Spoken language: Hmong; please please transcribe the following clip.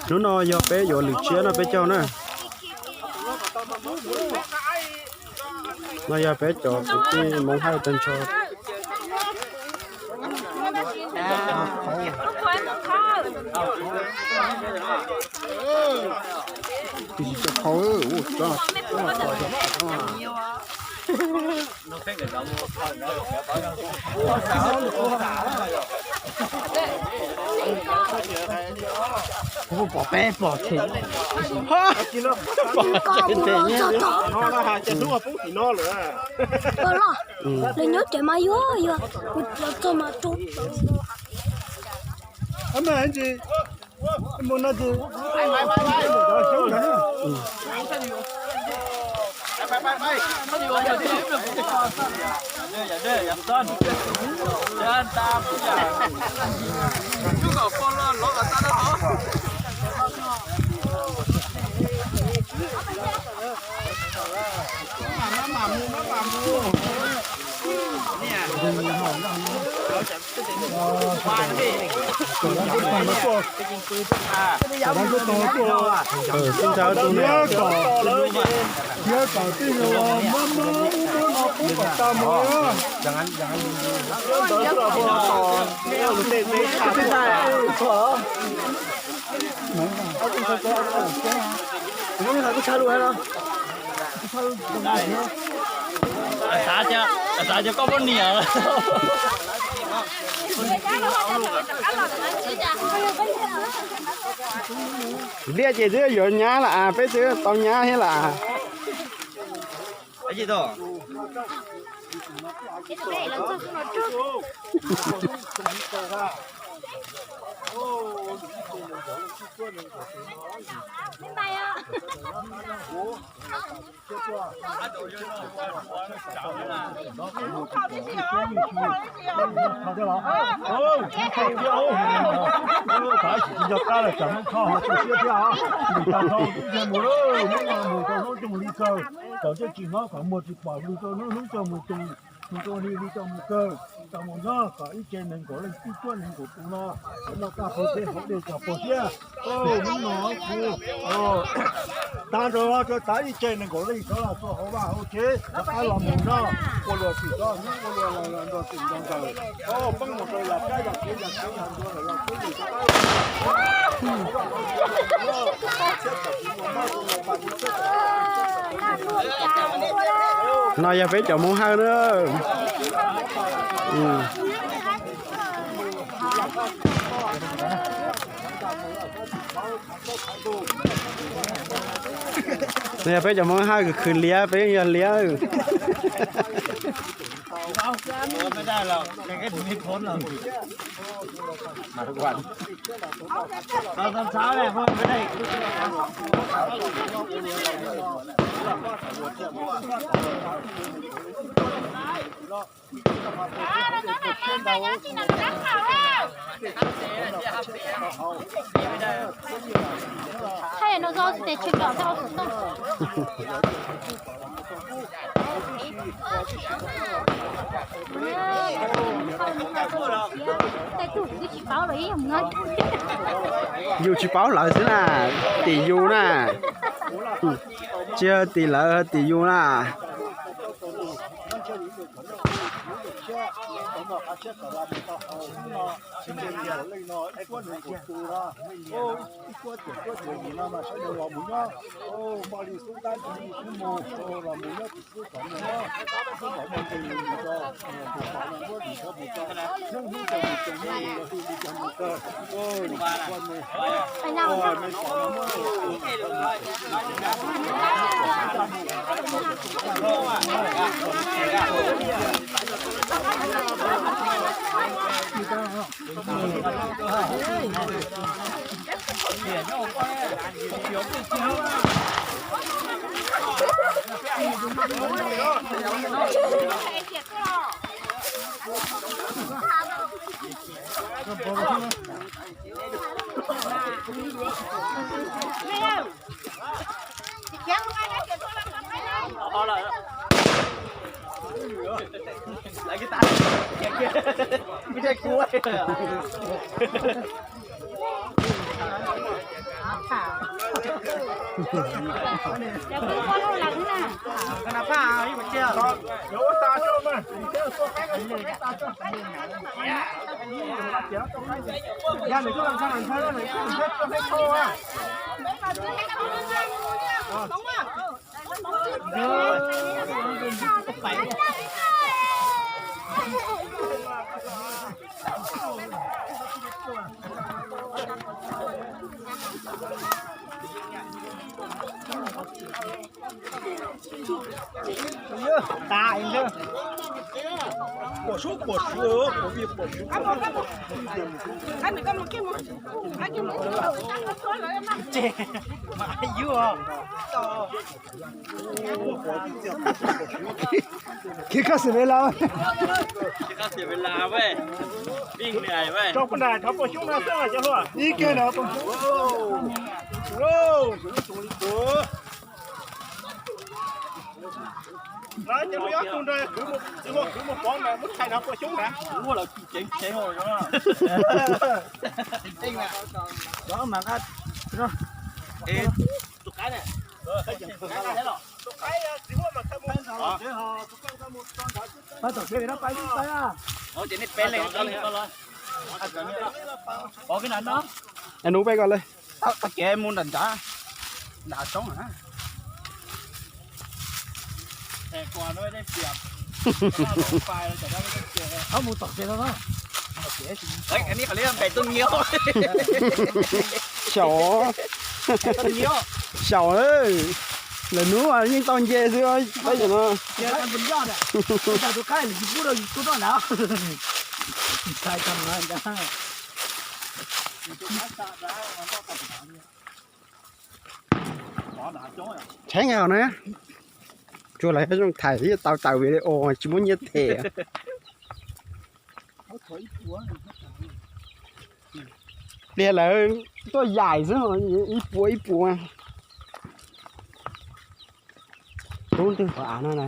Hnub no yog peb yuav lwm tsiab no peb caug na. No yog peb cov kwv tij Hmoob Hawj tag nrho. Pom peb pom them. Pom them. Pom los, nws nyob ces mas yuav yuav, kuv los txog mas rau. Xav cov koj poj niam. Liaj ces twb yuav nyab lawm, peb twb tau nyab thiab lawm. Tab sis tsis nco qab lawm, tsam Hmoob Thoj ho tu siab thiab os. Mus tag nrho ib txhia mus lawm, hnub no mus rau hnub coog li kawg, kom ntsej tsis hnov kom muag tsis pom, mus rau hnub hnub coog mus coog, mus rau hli hli coog mus kawg, tau mus nyob kom ib ce nees nkaum leej tib cuab nees nkaum tus no, kom noj tag pov teb hauv dej txog pog siab. Hnub no kuv tag nrho rau tav ib ce nees nkaum leej sawv los txog hauv vaj hauv tsev, rov qab los mus nyob ua luam tim toj, ua luam los nrog tim nrog ntawd, poob mus rau yam kab yam kev yam kev yam ntua los yog twb mus rau No yog peb cov Hmoob Hawj na. No yog peb cov Hmoob Hawj khwv khwv liab, peb yeej yog liab. Yus tsis paub lawv xwb na, tim yus na. Tsis yog tim lawv, tim yus na. Kev kho xwm ve las. Ib ke no. Ces hlub ob tug nrog txiv hluas khwv mus pov mas muab tshais nrog pua xyoob ntag. Ua lawv ceev ceev. Tus qaib ne. Pab tom kev no pab ib pab. Pov kev no no. Nub peb ko le. Txoj kev mus nram nrad, nram hav tsoob na. Mus tom kev no no. Xyaum, xyaum, lawm hnub yeej tau nce xwb peb cov no. Tsheb nkaus na. Tsuas lawv zoo thaij tau tawm video tsis muaj nyiaj them. Pliag lawv tuaj yaim xwb, ib puas ib puas. Tub twg qhov av no na.